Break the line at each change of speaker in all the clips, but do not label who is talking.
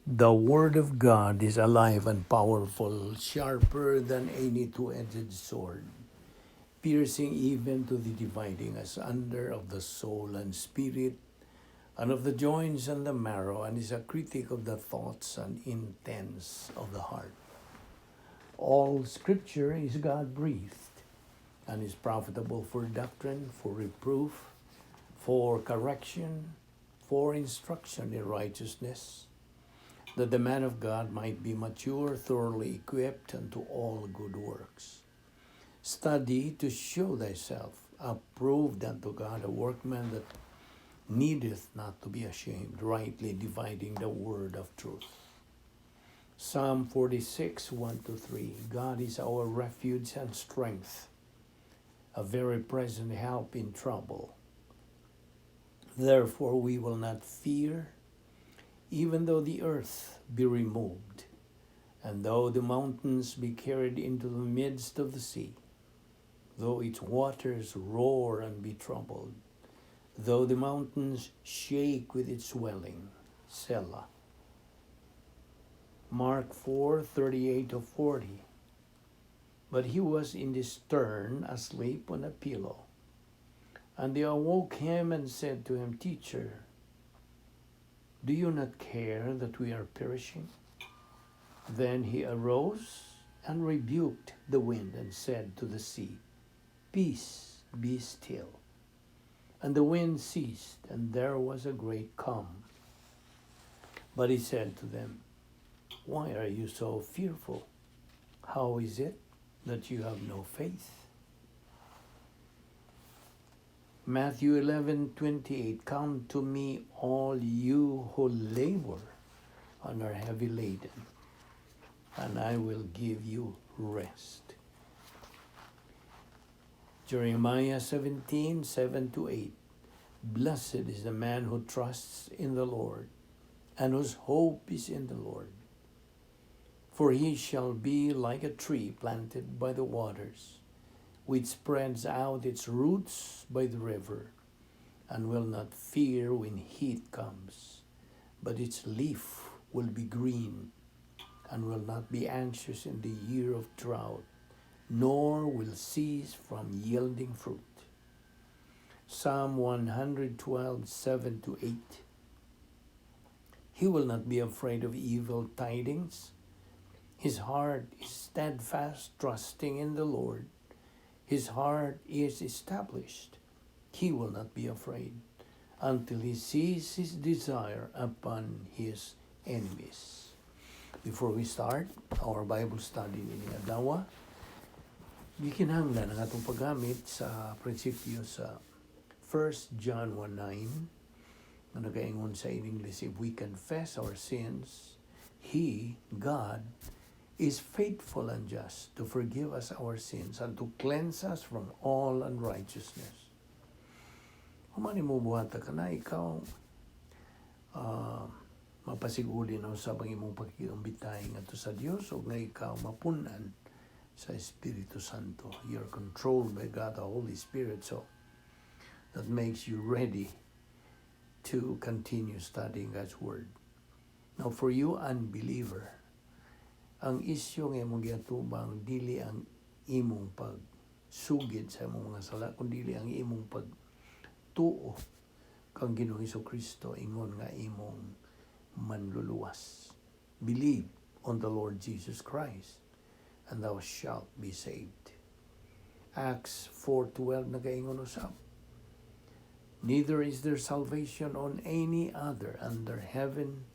The Word of God is alive and powerful, sharper than any two-edged sword, piercing even to the dividing asunder of the soul and spirit, and of the joints and the marrow, and is a critic of the thoughts and intents of the heart. All Scripture is God-breathed, and is profitable for doctrine, for reproof, for correction, for instruction in righteousness, that the man of God might be mature, thoroughly equipped unto all good works. Study to show thyself approved unto God, a workman that needeth not to be ashamed, rightly dividing the word of truth. Psalm 46, 1 to 3. God is our refuge and strength, a very present help in trouble. Therefore we will not fear, even though the earth be removed, and though the mountains be carried into the midst of the sea, though its waters roar and be troubled, though the mountains shake with its swelling. Selah. Mark 4, 38 to 40. But he was in the stern, asleep on a pillow. And they awoke him and said to him, "Teacher, do you not care that we are perishing?" Then he arose and rebuked the wind and said to the sea, "Peace, be still." And the wind ceased, and there was a great calm. But he said to them, "Why are you so fearful? How is it that you have no faith?" Matthew 11:28. Come to me, all you who labor and are heavy laden, and I will give you rest. Jeremiah 17:7 to 8. Blessed is the man who trusts in the Lord, and whose hope is in the Lord. For he shall be like a tree planted by the waters, which spreads out its roots by the river, and will not fear when heat comes, but its leaf will be green, and will not be anxious in the year of drought, nor will cease from yielding fruit. Psalm 112, 7 to 8. He will not be afraid of evil tidings. His heart is steadfast, trusting in the Lord. His heart is established. He will not be afraid until he sees his desire upon his enemies. Before we start our Bible study nining adlaw, gikinahanglan ang atong paggamit sa prinsipyo sa 1 John 1:9 nga nagaingon sa English, "If we confess our sins, He, God, is faithful and just to forgive us our sins and to cleanse us from all unrighteousness." Human nimo buhata kana, ikaw mapasiguli na usab ang imong pakikiumbitay ngadto sa Dios ug nga ikaw mapun-an sa Espiritu Santo. You're controlled by God the Holy Spirit, so that makes you ready to continue studying God's Word. Now, for you unbeliever, ang isyu nga imong giatubang dili ang imong pagsugid sa imong mga sala, kundi ang imong pagtuo kang Ginoong Kristo ingon nga imong manluluwas. Believe on the Lord Jesus Christ and thou shalt be saved. Acts 4:12 nagaingon usab, "Neither is there salvation on any other under heaven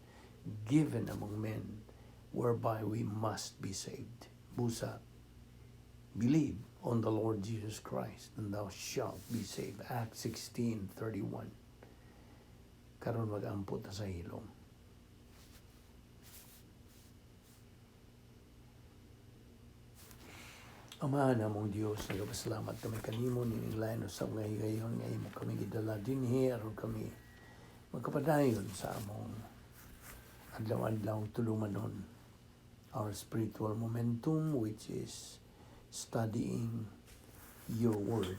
given among men whereby we must be saved." Busa, believe on the Lord Jesus Christ and thou shalt be saved. Acts 16:31. Karon mag-ampo ta sa hilom. Ama namong Dios, nagapasalamat kami kanimo nining lain usab nga higayon nga imo kami gidala dinhi aron kami magkapadayon sa among adlaw-adlaw tulumanon, our spiritual momentum, which is studying your word.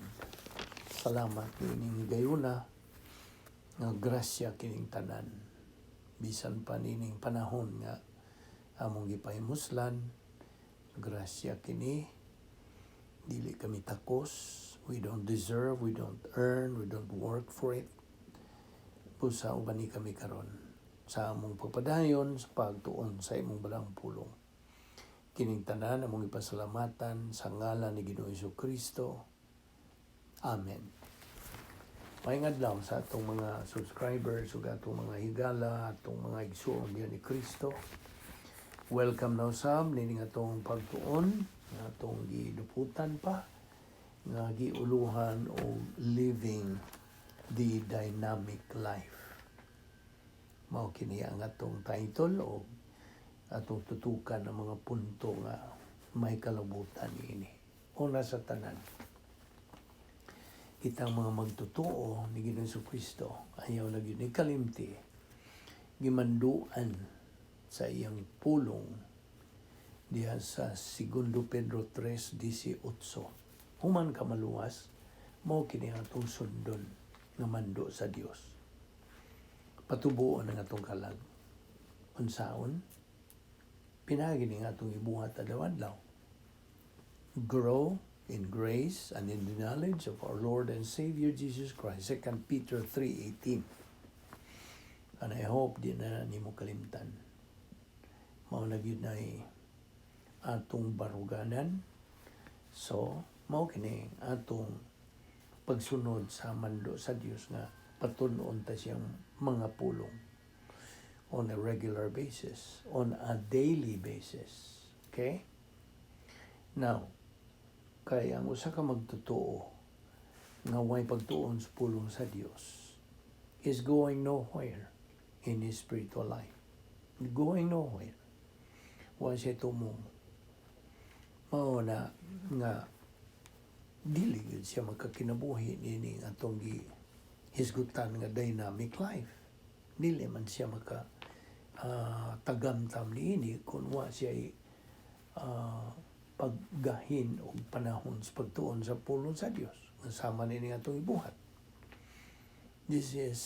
Salamat nining higayuna nga grasya kining tanan. Bisan pa nining panahon nga among gipahimuslan, grasya kini, dili kami takos, we don't deserve, we don't earn, we don't work for it. Busa ubani kami karon sa among pagpadayon sa pagtuon sa imong balaang pulong. Kining tanan among ipasalamatan sa ngalan ni Ginoong Kristo. Amen. Maayong adlaw sa atong mga subscribers ug atong mga higala, atong mga igsuon diha ni Kristo. Welcome na usab nining atong pagtuon nga atong giduputan pa nga giuluhan og "Living the Dynamic Life". Mao kini ang atong title o atong tutukan ang mga punto nga may kalabutan niini. Una sa tanan, kitang mga magtotoo ni Ginoong Kristo, ayaw na gyud ni kalimti, gimanduan sa iyang pulong diha sa Segundo Pedro 3:18. Human ka maluwas, mao kini ang atong sundon nga mando sa Dios. Patubuon ang atong kalag. Unsaon? Pinaagi ni nga atong ibuhat adlaw-adlaw. Grow in grace and in the knowledge of our Lord and Savior Jesus Christ. 2 Peter 3:18. And I hope di na nimo kalimtan. Mao na gyud nay atong baruganan. So, mao kini atong pagsunod sa mando sa Dios nga patun-on ta siyang mga pulong on a regular basis, on a daily basis. Okay? Now, kay ang usa ka magtotoo nga way pagtuon sa pulong sa Dios is going nowhere in his spiritual life. Going nowhere. Wa siya tumong. Mao na nga dili gyud siya magkakinabuhi nining atong gi hisgutan nga dynamic life. Dili man siya maka tagamtam niini kung wa siya paggahin og panahon sa pagtuon sa pulong sa Dios. Sama nini atong ibuhat. This is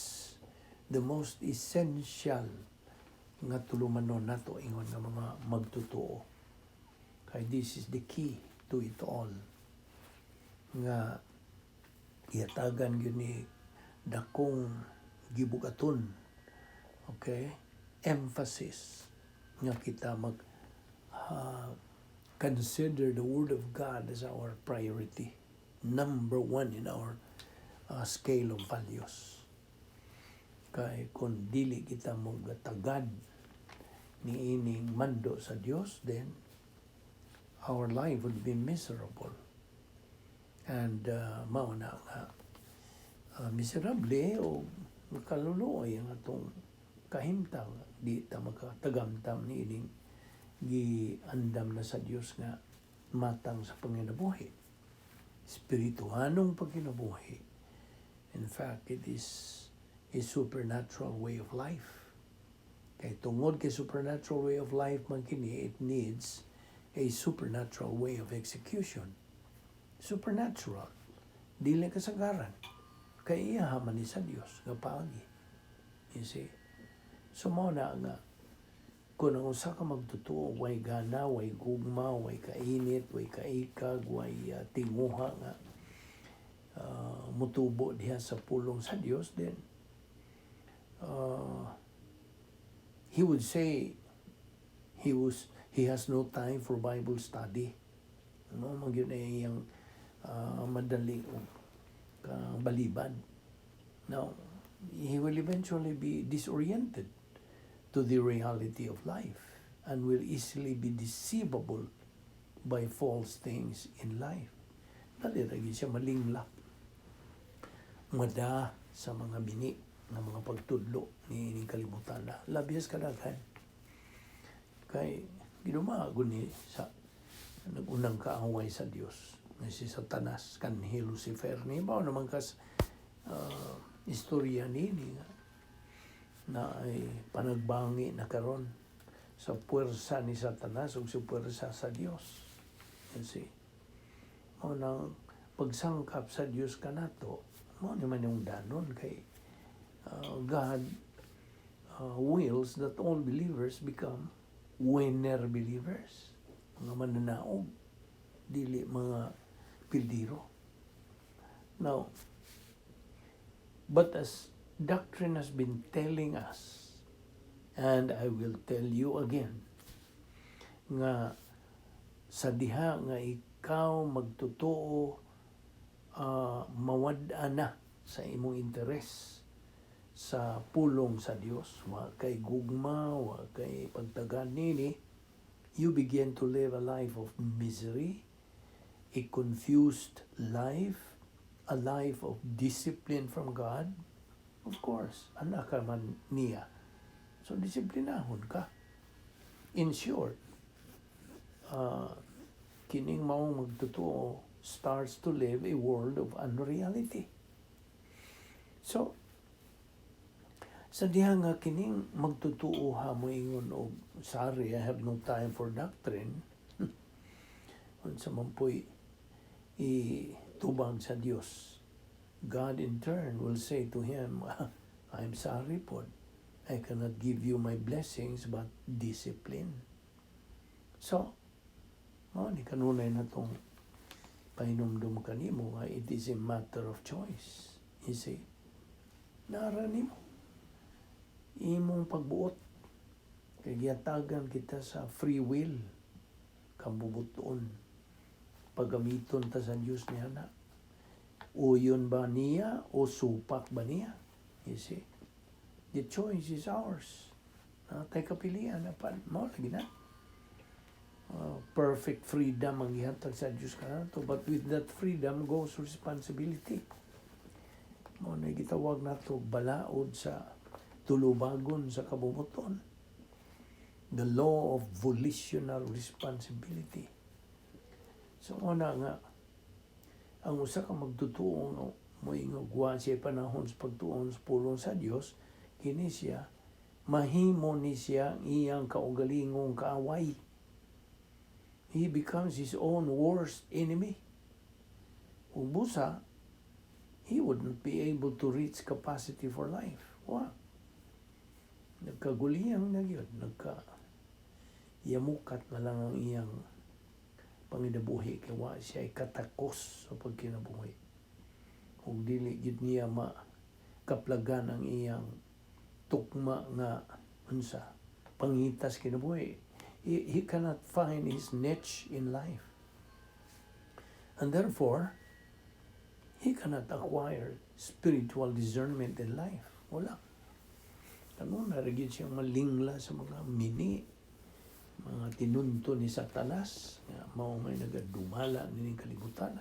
the most essential nga tulumanon nato ingon nga mga magtotoo. Kay this is the key to it all. Nga ihatagan gyud ni dakong gibugaton. Okay? Emphasis nga kita mag consider the Word of God as our priority. Number one in our scale of values. Kay kung dili kita magatagad ni ining mando sa Dios, then our life would be miserable. And mao na nga miserable o makaluluoy ang atong kahimtang, di ta makatagamtam ni ining giandam na sa Dios nga matang sa panginabuhi. Espirituhanong pagkinabuhi. In fact, it is a supernatural way of life. Kay tungod kay supernatural way of life man kini, it needs a supernatural way of execution. Supernatural. Dili kasagaran. Kay iya man ni sa Dios nga paagi. You see? So mao na nga kung ang usa ka magtotoo way gana, way gugma, way kainit, way kaikag, way tinguha nga mutubo diha sa pulong sa Dios, then he would say he has no time for Bible study. No, man gyud ay iyang madali og kabalibad. Now, he will eventually be disoriented to the reality of life and will easily be deceivable by false things in life. Dali ra gyud siya malingla. Mada sa mga bini nga mga pagtudlo ni ining kalibutan na labias kadaghan. Kay gidumago ni sa nagunang kaaway sa Dios nga si Satanas kanhi Lucifer ni ba naman kas istorya nini nga na ay panagbangi na karon sa puwersa ni Satanas ug sa puwersa sa Dios. You see? Mao nang pagsangkap sa Dios kanato, mao ni man yung danon kay God wills that all believers become winner believers. Mga mananaog, dili mga pildiro. Now, but as doctrine has been telling us, and I will tell you again, nga sa diha nga ikaw magtotoo, mawad-an na sa imong interes sa pulong sa Dios, wa kay gugma, wa kay pagtagad nini, you begin to live a life of misery, a confused life, a life of discipline from God. Of course, anak ka man niya, so disiplinahon ka. In short, kining maong magtotoo starts to live a world of unreality. So, sa diha nga kining magtotoo ha moingon og, "Sorry, I have no time for doctrine," unsa man po'y itubag sa Dios? God in turn will say to him, "I'm sorry pod. I cannot give you my blessings but discipline." So, mao ni kanunay na tong pahinumdum kanimo nga it is a matter of choice. You see? Nara nimo imong pagbuot. Kay gihatagan kita sa free will, kabubuton. Pagamiton ta sa Dios niya na. Uyon ba niya o supak ba niya? You see? The choice is ours. Natay kapilian na pa. Mao lagi na. Perfect freedom ang gihatag sa Dios kanato, but with that freedom goes responsibility. Mao na gitawag nato balaod sa tulubagon sa kabubuton, the law of volitional responsibility. So una nga ang usa ka magtotoo nga moingog wa siya panahon sa pagtuon sa pulong sa Dios, kini siya mahimo ni siya ang iyang kaugalingong kaaway. He becomes his own worst enemy. Ug busa, he would not be able to reach capacity for life. Wa. Nagkaguliyang na gyud, nagka yamukat na lang ang iyang panginabuhi kay wa siya katakos sa pagkinabuhi. Ug dili gyud niya makaplagan ang iyang tukma nga unsa pangitas kinabuhi. He cannot find his niche in life. And therefore, he cannot acquire spiritual discernment in life. Wala. Ano, narigid siyang malingla sa mga mini, mga tinunto ni Satanas, nga mao may nagadumala nining kalibutan.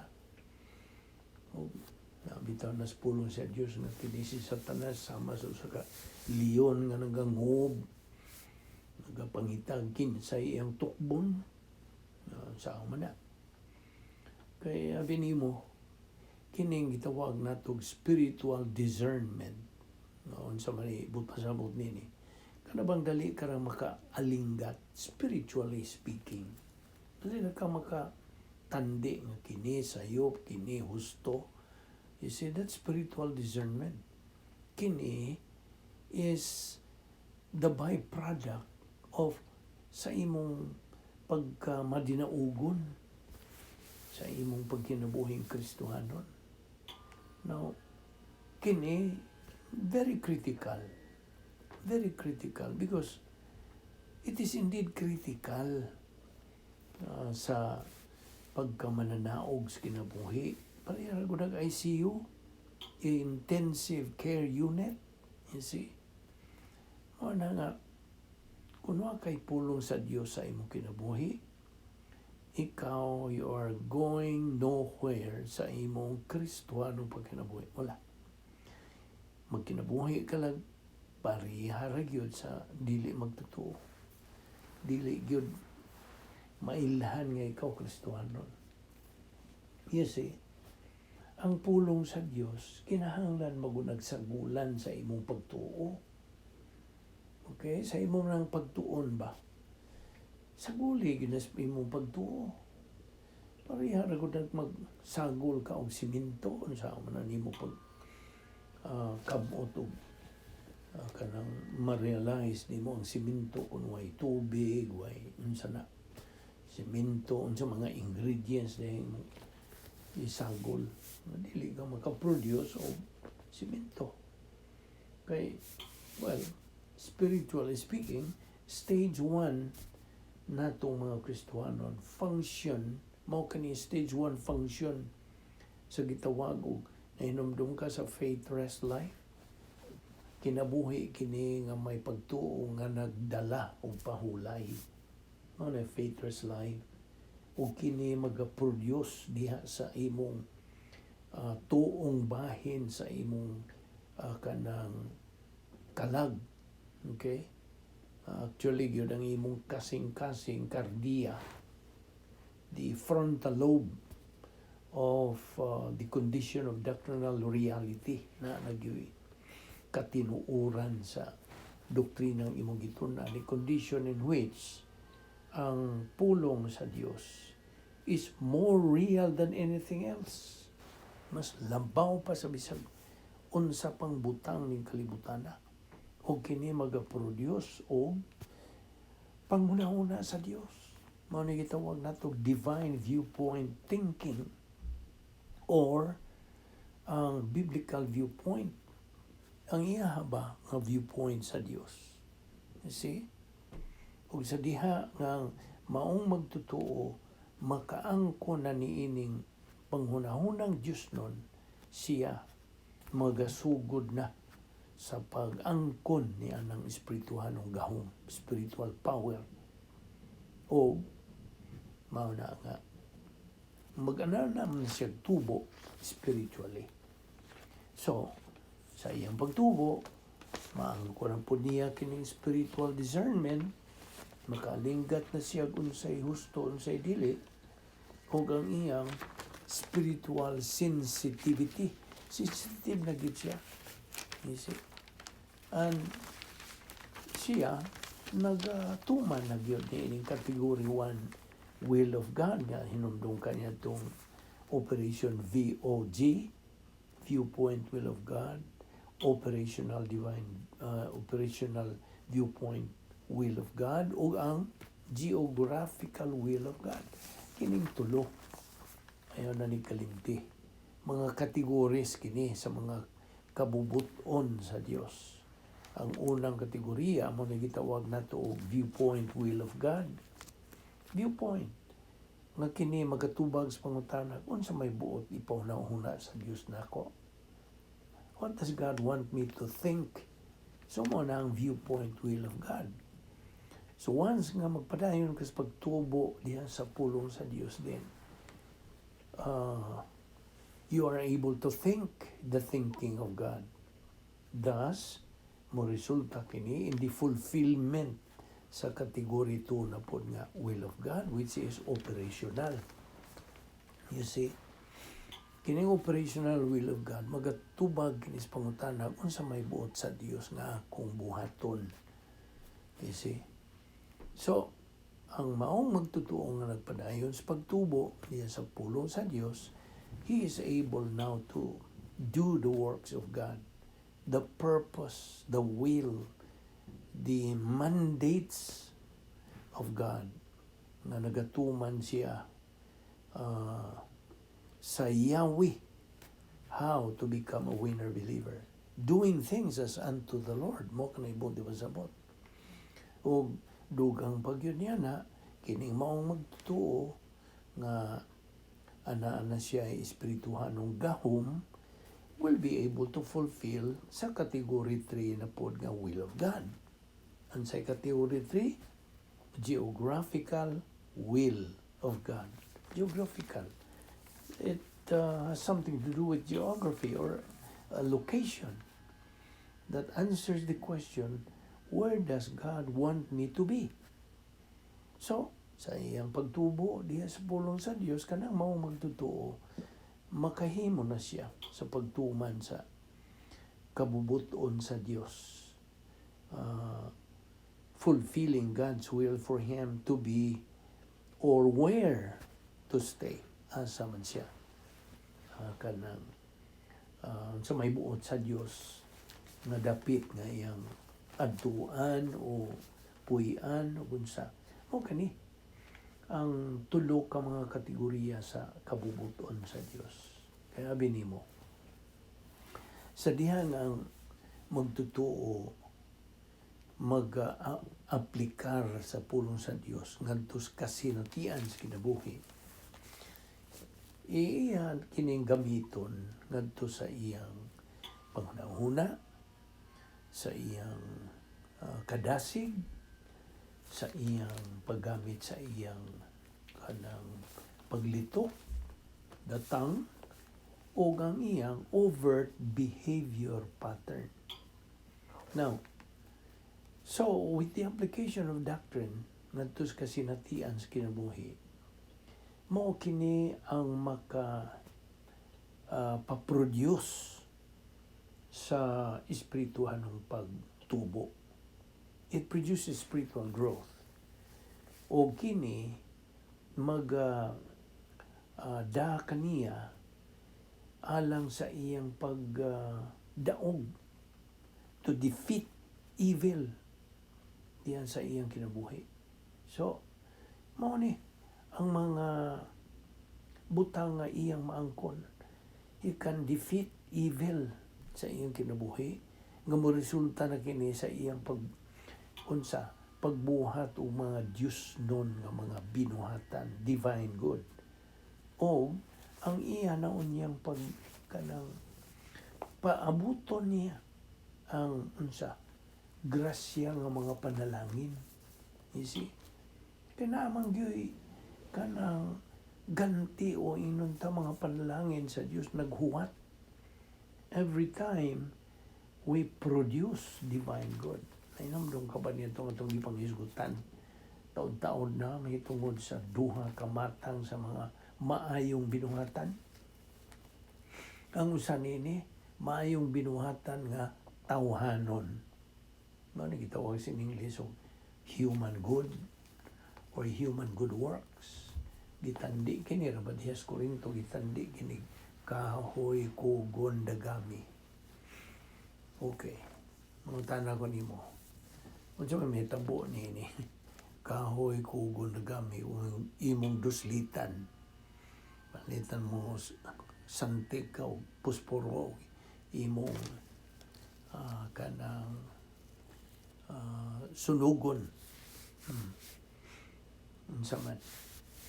O, nabitaw na sa pulong sa Diyos nga kini si Satanas sama sa usa ka leon nga nagangob, nagapangitag kinsay iyang tukbon, sa man na. Kay abi nimo, kining gitawag natog spiritual discernment. No, unsa man ibut pasabot nini? Kana bang dali ka ra makaalinggat, spiritually speaking? Dali na ka makatandi nga kini sayop, kini husto. You see, that's spiritual discernment. Kini is the byproduct of sa imong pagka madinaugon sa imong pagkinabuhing Kristohanon. Now, kini very critical. Very critical because it is indeed critical sa pagkamananaog sa kinabuhi. Pareha ra gud ang ICU, intensive care unit, you see. Mao na nga, kung wa kay pulong sa Dios sa imong kinabuhi, ikaw, you are going nowhere sa imong Kristohanong pagkinabuhi. Wala. Magkinabuhi ka lang, pareha ra gyud sa dili magtotoo. Dili gyud mailhan nga ikaw Kristohanon. You see, ang pulong sa Dios kinahanglan magunag sagulan sa imong pagtuo. Okay? Sa imong nang pagtuon ba? Saguli gyud na sa imong pagtuo. Pareha ra gud nag magsagol ka og simento, unsa man na nimo pag kabot og Kanang ma-realize nimo ang simento kung way tubig, way unsa na simento, unsa mga ingredients na imong isagol. Dili ka maka-produce og simento. Kay, well, spiritually speaking, stage 1 natong mga Kristohanon, function, mao kani stage 1 function sa gitawag og nahinumdum ka sa faith rest life. Kinabuhi kini nga may pagtuo nga nagdala og pahulay. Mao na faith rest life. Ug kini maga-produce diha sa imong tuong bahin sa imong kanang kalag. Okay? Actually, gyud ang imong kasing-kasing kardiya, the frontal lobe of the condition of doctrinal reality na nagyoy katinuoran sa doktrinang imong gitun-an, the condition in which ang pulong sa Dios is more real than anything else. Mas labaw pa sa bisag unsa pang butang ning kalibutan na. O kini maga-produce og panghuna-huna sa Dios. Mao ni gitawag nato divine viewpoint thinking or ang biblical viewpoint. Ang iya ba nga viewpoint sa Dios. You see? Ug sa diha nga ang maong magtotoo makaangko na niining panghunahunang Dios nun, siya magasugod na sa pag-angkon ni anang espirituhanong gahom, spiritual power. O mao na nga mag-ana naman siya tubo spiritually. So, sa iyang pagtubo, maangkon po niya kining spiritual discernment, makalingat na siya unsay husto, unsay dili, ug ang iyang spiritual sensitivity. Sensitive na gyud siya. You see? And siya nagatuman na gyud niining category 1 will of God nga hinumdum kaniya tong Operation VOG, viewpoint will of God, operational divine operational viewpoint will of God, ug ang geographical will of God. Kining tulo, ayaw na ni kalimti, mga categories kini sa mga kabubuton sa Dios. Ang unang kategoriya mo na gitawag nato og viewpoint will of God. Viewpoint nga kini magatubag sa pangutana unsa may buot ipahuna-huna sa Dios nako. What does God want me to think? So mo na ang viewpoint will of God. So once nga magpadayon ka sa pagtubo diha sa pulong sa Dios, then you are able to think the thinking of God. Thus, mo resulta kini in the fulfillment sa category 2 na pod nga will of God, which is operational. You see, kining operational will of God magatubag kini sa pangutana unsa may buot sa Dios nga akong buhaton. You see? So, ang maong magtutuo nga nagpadayon sa pagtubo diya sa pulong sa Dios, he is able now to do the works of God, the purpose, the will, the mandates of God nga nagatuman siya sa Yahweh, how to become a winner believer, doing things as unto the Lord. Mo kanay di ba sabot? Ug dugang pagyud niya na kining maong magtuo nga ana-ana siya ay espirituhanong gahom will be able to fulfill sa category 3 na pod nga will of God. Ang sa category 3, geographical will of God. Geographical. It has something to do with geography or a location that answers the question, "Where does God want me to be?" So, sa iyang pagtubo diha sa pulong sa Dios, kanang mao magtotoo, makahimo na siya sa pagtuman sa kabubuton sa Dios. Fulfilling God's will for him to be or where to stay. Asa man siya. Kanang sa may buot sa Dios Nga dapit nga iyang adtuan o puy-an o unsa. Mao kani ang tulo ka mga kategorya sa kabubuton sa Dios. Kaya abi nimo, sa dihang ang magtutuo mag-aplikar sa pulong sa Dios ngadto sa kasinatian sa kinabuhi, iya kining gamiton ngadto sa iyang panghuna, sa iyang kadasig, sa iyang paggamit sa iyang kanang paglito, datang, o ang iyang overt behavior pattern. Now, so with the application of doctrine ngadto sa kasinatian sa kinabuhi, mao kini ang maka pa-produce sa espirituhanong pagtubo. It produces spiritual growth. O kini mag da kaniya alang sa iyang pagdaog to defeat evil diyan sa iyang kinabuhi. So, mao ni ang mga butang nga iyang maangkon. He can defeat evil sa iyang kinabuhi nga mo resulta na kini sa iyang pag unsa pagbuhat og mga Diyos nun nga mga binuhatan, divine good, o ang iya na unyang pag kanang paabuton niya ang unsa grasya nga mga panalangin, you see? Kay naa man gyud kanang ganti o inon ta mga panalangin sa Dios naghuwat every time we produce divine good. Nahinumdum ka ba nito nga itong gipanghisgutan taon-taon na may tungod sa duha ka matang sa mga maayong binuhatan? Ang usa nini, maayong binuhatan nga tawhanon. Mao ni gitawag sa English og human good or human good works. Gitandi kini ra ba diha sa Korinto, gitandi kini kahoy, kugon, dagami. Okay. Mangutana ko nimo. Unsa man mahitabo niini? Kahoy, kugon, dagami kung imong duslitan. Palitan mo santig ka og pusporo imong kanang sunugon. Unsa man?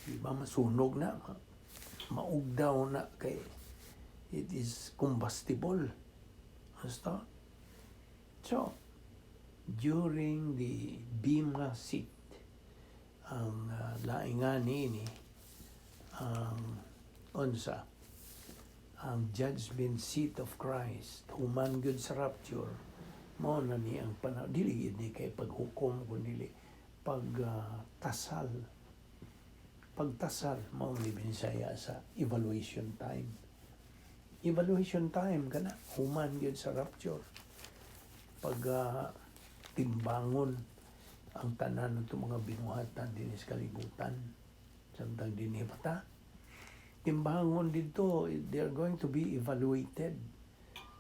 Di ba masunog na? Maugdaw na kay it is combustible. Basta. So, during the Bema seat, ang laingan niini, ang unsa, ang judgment seat of Christ, human gyud sa rapture, mao na ni ang panahon, dili gyud ni kay paghukom kun dili pag tasal. Pagtasal mao ni Binisaya sa evaluation time. Evaluation time kana human gyud sa rapture. Pag timbangon ang tanan ng mga binuhatan dinhi sa kalibutan samtang dinhi pa ta, timbangon dito, they are going to be evaluated.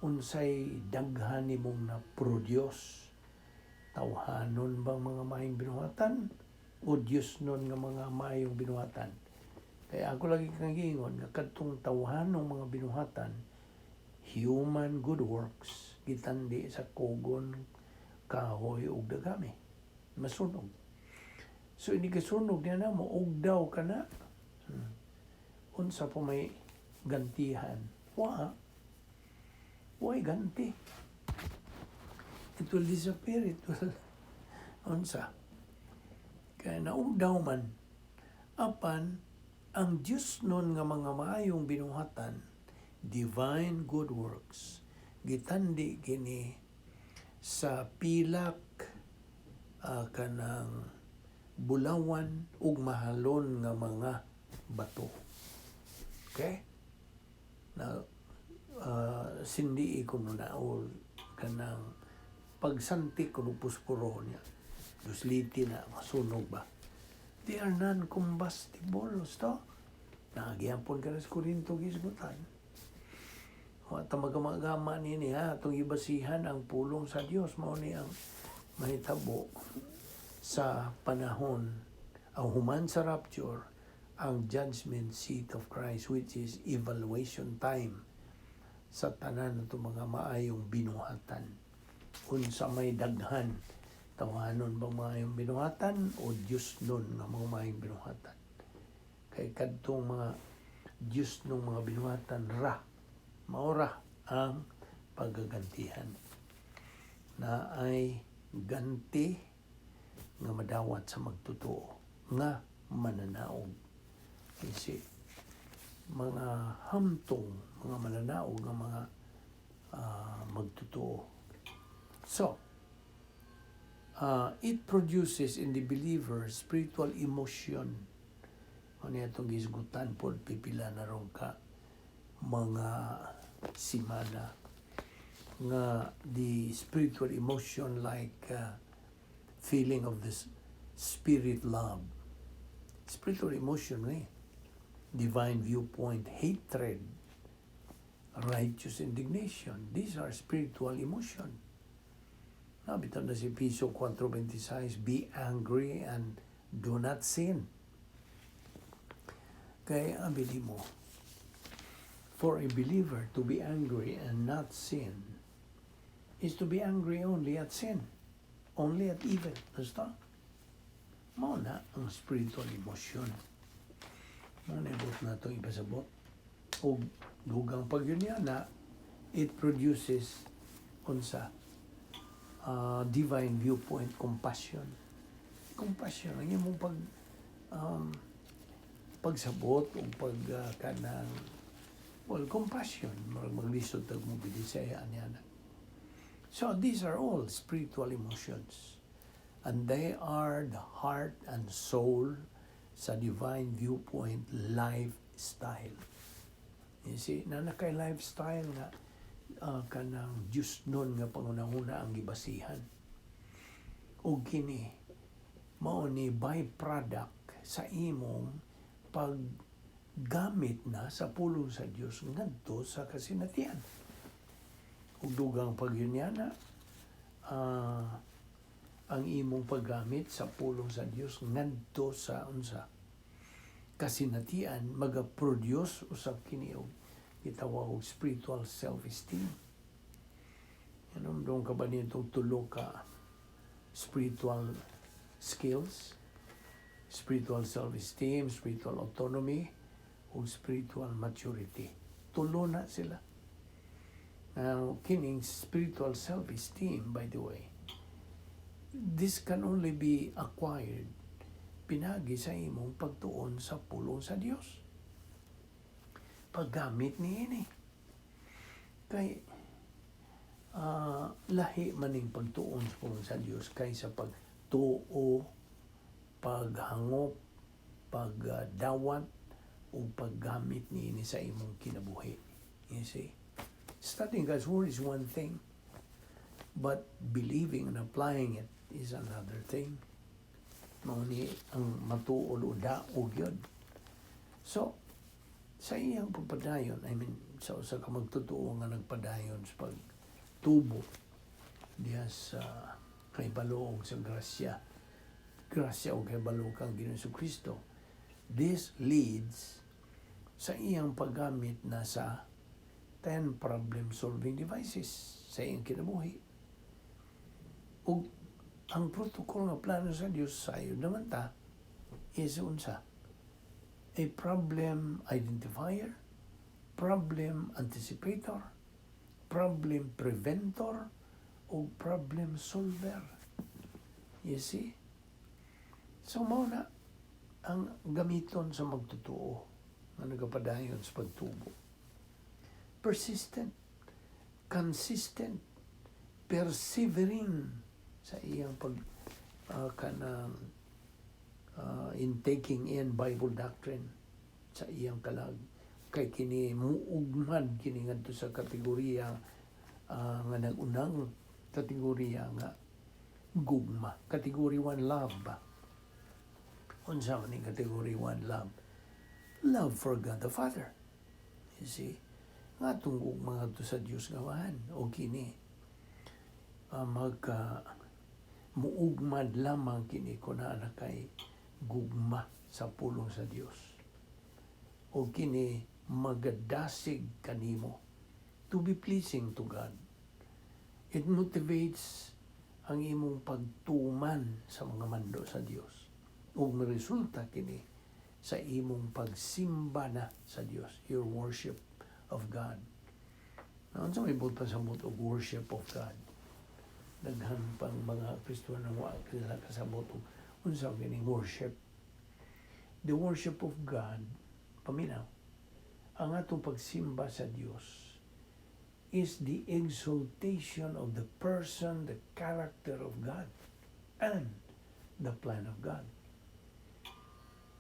Unsay daghan nimong na produce, tawhanon bang mga maayong binuhatan o Diyos nun nga mga maayong binuhatan? Kaya ako lagi kang giingon nga kadtong tawhanong mga binuhatan, human good works, gitandi sa kugon, kahoy ug dagami, masunog. So ini kasunog niya na mo ugdaw ka na. Unsa po may gantihan? Wa. Way ganti. It will disappear. It will unsa. Kaya naugdaw man. Apan ang Diyos nun nga mga maayong binuhatan, divine good works, gitandi kini sa pilak, kanang bulawan ug mahalon nga mga bato. Okay? Na sindi ko na o kanang pagsanti ko no pusporo niya. Dusliti na masunog ba? They are non-combustible. Gusto? Naa gyapon ka na sa Korinto gisgutan. Wa ta magamagama nini ha, atong ibasihan ang pulong sa Dios. Mao ni ang mahitabo sa panahon ang human sa rapture, ang judgment seat of Christ, which is evaluation time sa tanan nato mga maayong binuhatan. Unsa may daghan, tawanon ba maayong binuhatan o Diyos nun nga mga maayong binuhatan? Kay kadtong mga Diyos nung mga binuhatan ra maura ang pagagantihan na ay ganti nga madawat sa magtotoo nga mananaog. Kasi mga hamtong mga mananaog nga mga magtotoo. So it produces in the believer spiritual emotion. Ano itong gisgutan po, pipila na ron ka mga simana nga the spiritual emotion like feeling of this spirit love, spiritual emotion eh, divine viewpoint hatred, righteous indignation. These are spiritual emotion. Nabitaw na si Epeso 4:26, "Be angry and do not sin." Kay abi mo, for a believer to be angry and not sin is to be angry only at sin, only at evil. Basta, mao na ang spiritual emotion. Mao na ibot na itong ipasabot. O dugang pag yun yan na, it produces unsa divine viewpoint compassion. Compassion, ang imong pagsabot o pag kanang, well, compassion, murag maglisod tag mo bidisaya niya na. So these are all spiritual emotions. And they are the heart and soul sa divine viewpoint lifestyle. You see, na nakay lifestyle nga kanang Diyos nun nga pangunahuna ang gibasihan. O kini, mao ni byproduct sa imong paggamit na sa pulong sa Dios ngadto sa kasinatian. Ug dugang pagyunyana, ang imong paggamit sa pulong sa Dios ngadto sa unsa kasinatian maga-produce usab kini og gitawag og spiritual self-esteem. Ano dong ka ba nitong tulo ka spiritual skills? Spiritual self-esteem, spiritual autonomy, ug spiritual maturity. Tulo na sila. Now, kining spiritual self-esteem, by the way, this can only be acquired pinagi sa imong pagtuon sa pulong sa Dios. Paggamit niini. Kay lahi maning pagtuon sa pulong sa Dios kaysa pagtuo, paghangop, pagdawat o paggamit niini sa imong kinabuhi. You see? Studying God's Word is one thing, but believing and applying it is another thing. Mao ni ang matuod o daog yun. So, sa iyang pagpadayon, I mean, sa usa ka magtotoo nga nagpadayon sa pagtubo diha sa kahibalo sa grasya, grasya o kahibalo kang Ginoong Kristo, this leads sa iyang paggamit na sa 10 problem-solving devices sa iyang kinabuhi. Ug ang protocol nga plano sa Dios, sayo naman ta, is unsa? A problem identifier, problem anticipator, problem preventor, o problem solver. You see? So mao na ang gamiton sa magtotoo nga nagapadayon sa pagtubo. Persistent, consistent, persevering sa iyang pag kanang in taking in Bible doctrine sa iyang kalag, kay kini muugmad kini ngadto sa kategoriya nga nag-unang kategoriya nga gugma, category 1 love ba. Unsa man ning category 1 love? Love for God the Father, you see. Nga atong gugma ngadto sa Dios nga Amahan. O kini magka muugmad lamang kini kung naa na kay gugma sa pulong sa Dios. O kini magadasig kanimo to be pleasing to God. It motivates ang imong pagtuman sa mga mando sa Dios. Ug resulta kini sa imong pagsimba na sa Dios, your worship of God. Now, unsa may buot pasabot og worship of God? Daghan pang mga Kristiyano wa sila kasabot og unsa kining worship. The worship of God, paminaw, ang atong pagsimba sa Dios is the exaltation of the person, the character of God, and the plan of God.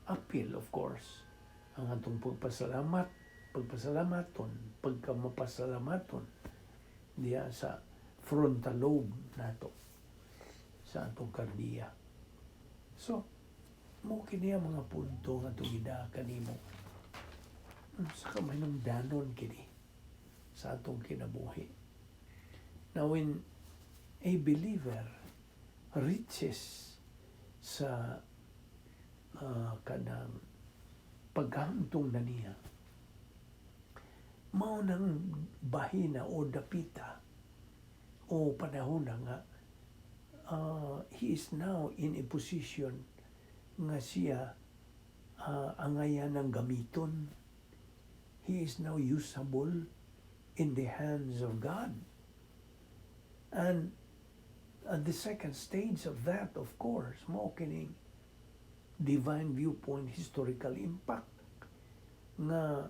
Apil, of course, ang atong pagpasalamat, pagpasalamaton, pagkamapasalamaton diya sa frontal lobe nato sa atong kardiya. So, mao kini ang mga punto nga atong gidaa kanimo. Sa kahinungdanon kini sa atong kinabuhi. Now, when a believer reaches sa kanang paghamtong na niya, mao nang bahina o dapita o panahon na nga he is now in a position nga siya angayan ng gamiton. He is now usable in the hands of God. And at the second stage of that, of course, mao kining divine viewpoint, historical impact nga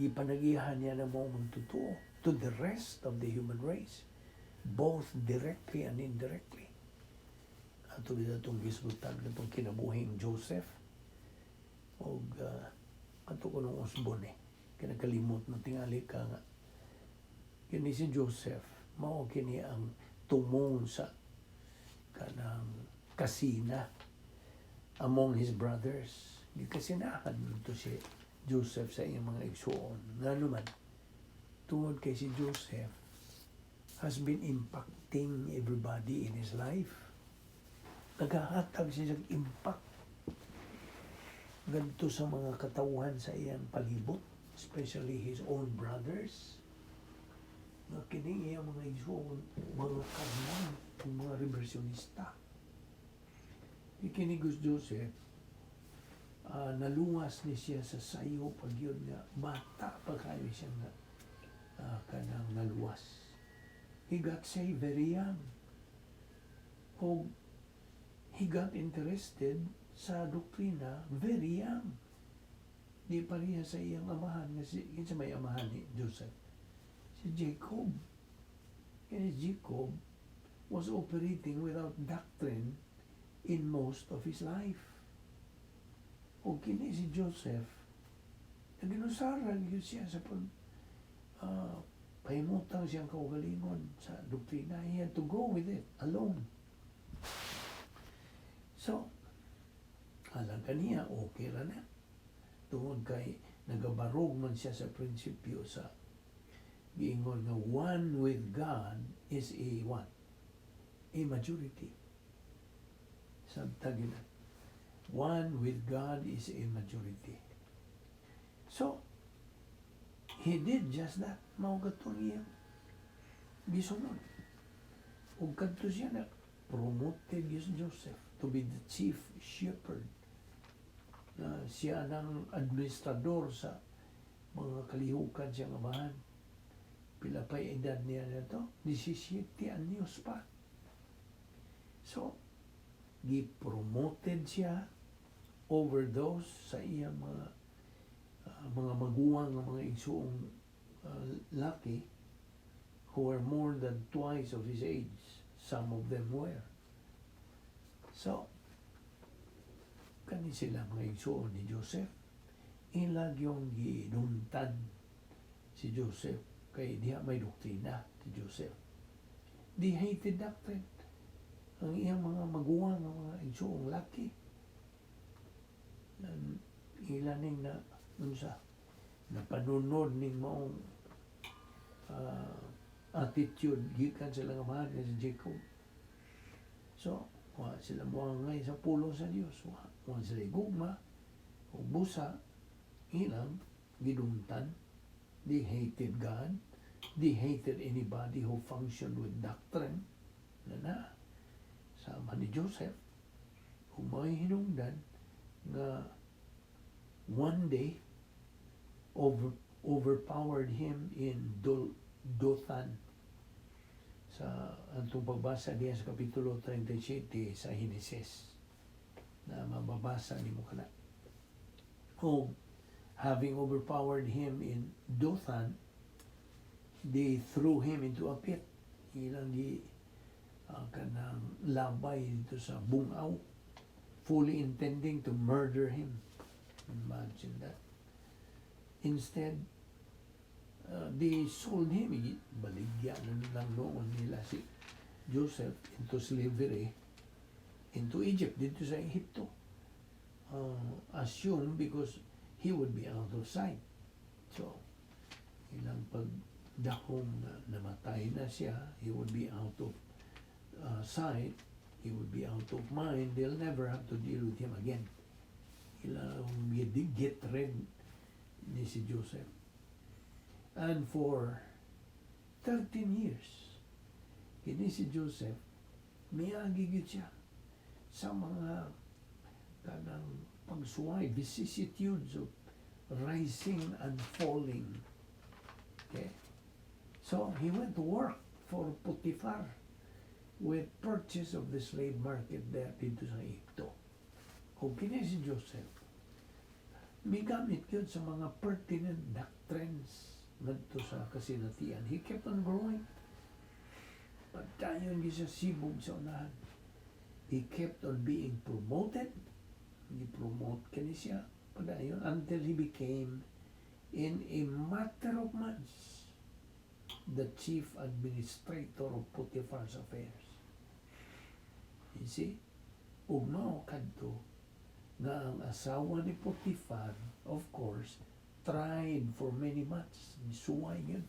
gipanagihan niya ng mga totoo to the rest of the human race, both directly and indirectly. Ato gid atong gisultan katong kinabuhing Joseph og ato ko nung usbon eh kinakalimot na tingali ka nga kini si Joseph mao kini ang tumong sa kanang kasina among his brothers. Gikasinahan to si Joseph sa iyang mga igsuon. Ngano man? Tungod kay si Joseph has been impacting everybody in his life. Nagahatag siya sa impact ngadto sa mga katawhan sa iyang palibot, especially his own brothers. Nga kining iyang mga igsuon, mga karnang, mga reversionista. Kini Joseph, naluwas ni siya sa sayo pag yun nga bata pa kayo siya nga kanang naluwas. He got saved very young. O he got interested sa doktrina very young. Di pareha sa iyang amahan nga si kinsa may amahan ni Joseph? Si Jacob. Kaya Jacob was operating without doctrine in most of his life. O kini si Joseph, naginusaran gyud siya sa pag pahimutang siyang kaugalingon sa doktrina. He had to go with it alone. So, alang kaniya, okay ra na. Tungod kay nagabarog man siya sa prinsipyo sa giingon nga one with God is a what? A majority. Sabta na. One with God is a majority. So, he did just that. Mao katong iyang gisunod. Ug kadto siya na promoted si Joseph to be the chief shepherd. Na siya nang administrador sa mga kalihukan siyang amahan. Pila pa edad niya na to? 17 anyos pa. So, gi-promoted siya over those sa iyang mga maguwang nga mga igsuong laki who were more than twice of his age. Some of them were. So, kani sila mga igsuon ni Joseph, ila yung giduntan si Joseph kay diha may doktrina si Joseph. They hated doctrine. Ang iyang mga maguwang nga mga igsuong laki. Nan ila ning na unsa Napanunod ning maong attitude gikan sa ilang amahan nga si Jacob. So, wa sila moangay sa pulong sa Dios. Wa sila gugma ug busa ilang gidumtan. They hated God. They hated anybody who functioned with doctrine na na sama ni Joseph. Ug may hinungdan nga one day overpowered him in Dothan sa atong pagbasa diya sa Kapitulo 37 sa Henesis na mababasa nimo kana. Ug having overpowered him in Dothan, they threw him into a pit. Ilang gi kanang labay didto sa bungaw, fully intending to murder him. Imagine that. Instead, they sold him. Baligya na lang noon nila si Joseph into slavery into Egypt, didto sa Ehipto. Assume because he would be out of sight. So, ilang pagdahom na namatay na siya, he would be out of sight, he would be out of mind, they'll never have to deal with him again. Ilang get rid ni si Joseph. And for 13 years, kini si Joseph, miagi gyud siya sa mga kanang pagsuway, vicissitudes of rising and falling. Okay? So he went to work for Potiphar with purchase of the slave market there didto sa Ehipto. Kung kini si Joseph, migamit yun sa mga pertinent doctrines ngadto sa kasinatian. He kept on growing. Pagdayon gyud siya sibog sa unahan. He kept on being promoted. Gi-promote kini siya padayon until he became, in a matter of months, the chief administrator of Potiphar's affairs. You see? Ug mao kadto nga ang asawa ni Potiphar, of course, tried for many months. Suway yun.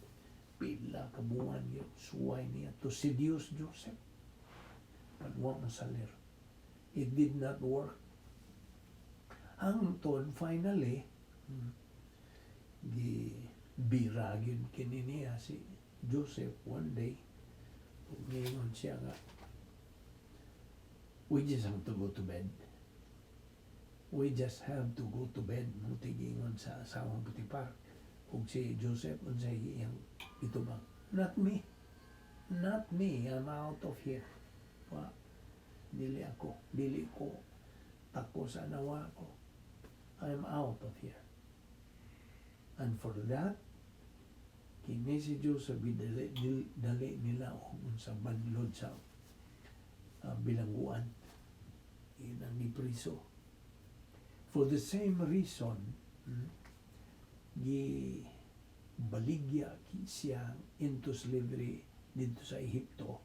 Pila ka buwan yun. Suway niya to seduce Joseph. But wa masalir. It did not work. Hangtod, finally, gi bira gyud kini niya si Joseph one day. Ug ningon siya nga, "We just have to go to bed. We just have to go to bed," mao giingon sa asawang Potiphar. Ug si Joseph, unsay iyang gitubag? "Not me. Not me. I'm out of here. Wa, dili ako. Dili ko. Tako sa anawa ko. I'm out of here." And for that, kini si Joseph dali, dali nila og unsa banlod sa bilangguan. Ilang gipriso. For the same reason, gi baligya siya into slavery didto sa Ehipto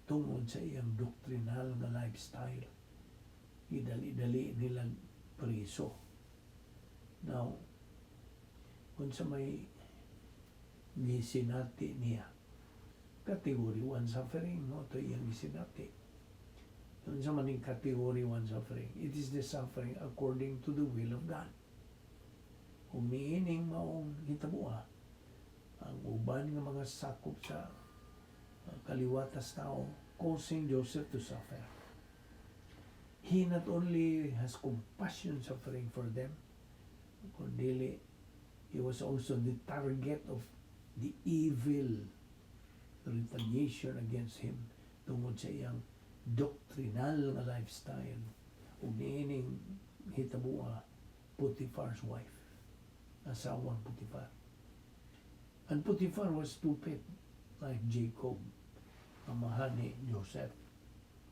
tungod sa iyang doctrinal nga lifestyle. Gidali-dali nila priso. Now, unsa may gisinati niya? Category 1 suffering mao to iyang gisinati. Unsa man ning category 1 suffering? It is the suffering according to the will of God. Kung niining maong hitaboa, ang uban nga mga sakop sa kaliwatas tao causing Joseph to suffer. He not only has compassion suffering for them, kundi he was also the target of the evil retaliation against him tungod sa iyang doctrinal nga lifestyle. Ug niining hitaboa, Potiphar's wife, asawang Potiphar. And Potiphar was stupid like Jacob, amahan ni Joseph,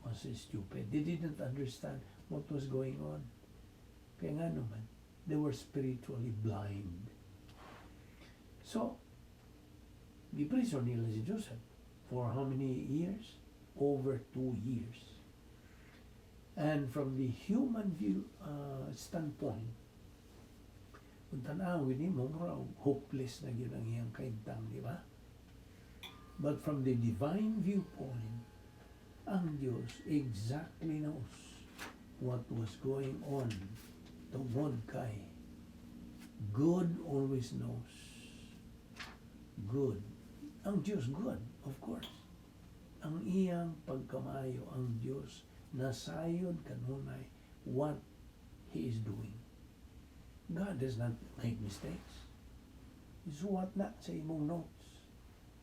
was stupid. They didn't understand what was going on. Kaya nga naman, they were spiritually blind. So, gipriso nila si Joseph for how many years? Over 2 years. And from the human view standpoint, Kung tan-awin nimo, mura og hopeless na gyud ang iyang kahimtang, di ba? But from the divine viewpoint, ang Diyos exactly knows what was going on tungod kay God always knows. Good. Ang Diyos good, of course. Ang iyang pagkamayo, ang Diyos nasayod kanunay what He is doing. God does not make mistakes. Isuwat na sa imong notes.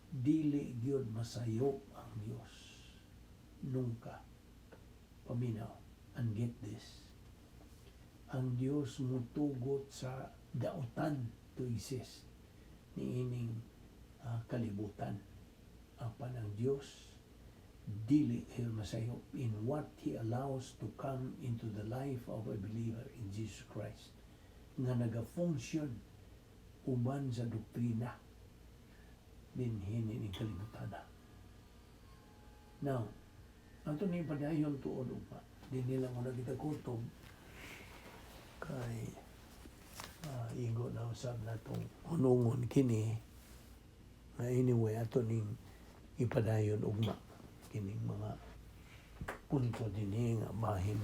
Dili gyud masayop ang Diyos. Nunca. Paminaw. And get this. Ang Diyos mutugot sa dautan to exist niining kalibutan. Apan ang Diyos dili kayo masayop in what He allows to come into the life of a believer in Jesus Christ nga naga-function uban sa doktrina dinhi ning kalibutan. Now, ato ni padayon tuod ugma. Dinhi lang muna kita kutob kay igo na usab natong hunungon kini nga anyway ato ning ipadayon ugma kining mga punto dinhi nga bahin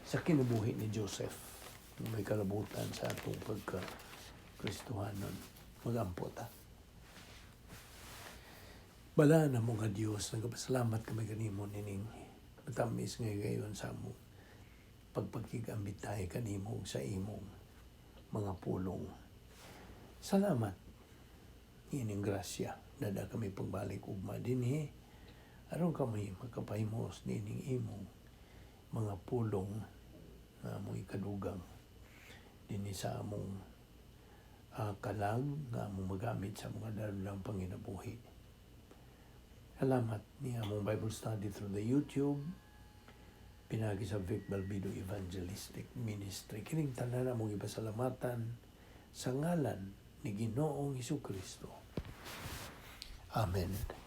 sa kinabuhi ni Joseph nga may kalabutan sa atong pagka Kristohanon. Magampo ta. Balaan namo nga Dios, nagapasalamat kami kanimo nining matamis nga higayon sa among pagpakig-ambitay kanimo sa imong mga pulong. Salamat ining grasya dada kami pagbalik ugma dinhi aron kami makapahimos nining imong mga pulong nga among ikadugang dinhi sa among kalag nga among magamit sa mga adlaw panginabuhi. Salamat ni among Bible study through the YouTube pinagi sa Vic Balbido Evangelistic Ministry. Kining tanan among ipasalamatan sa ngalan ni Ginoong Hesus Kristo. Amen.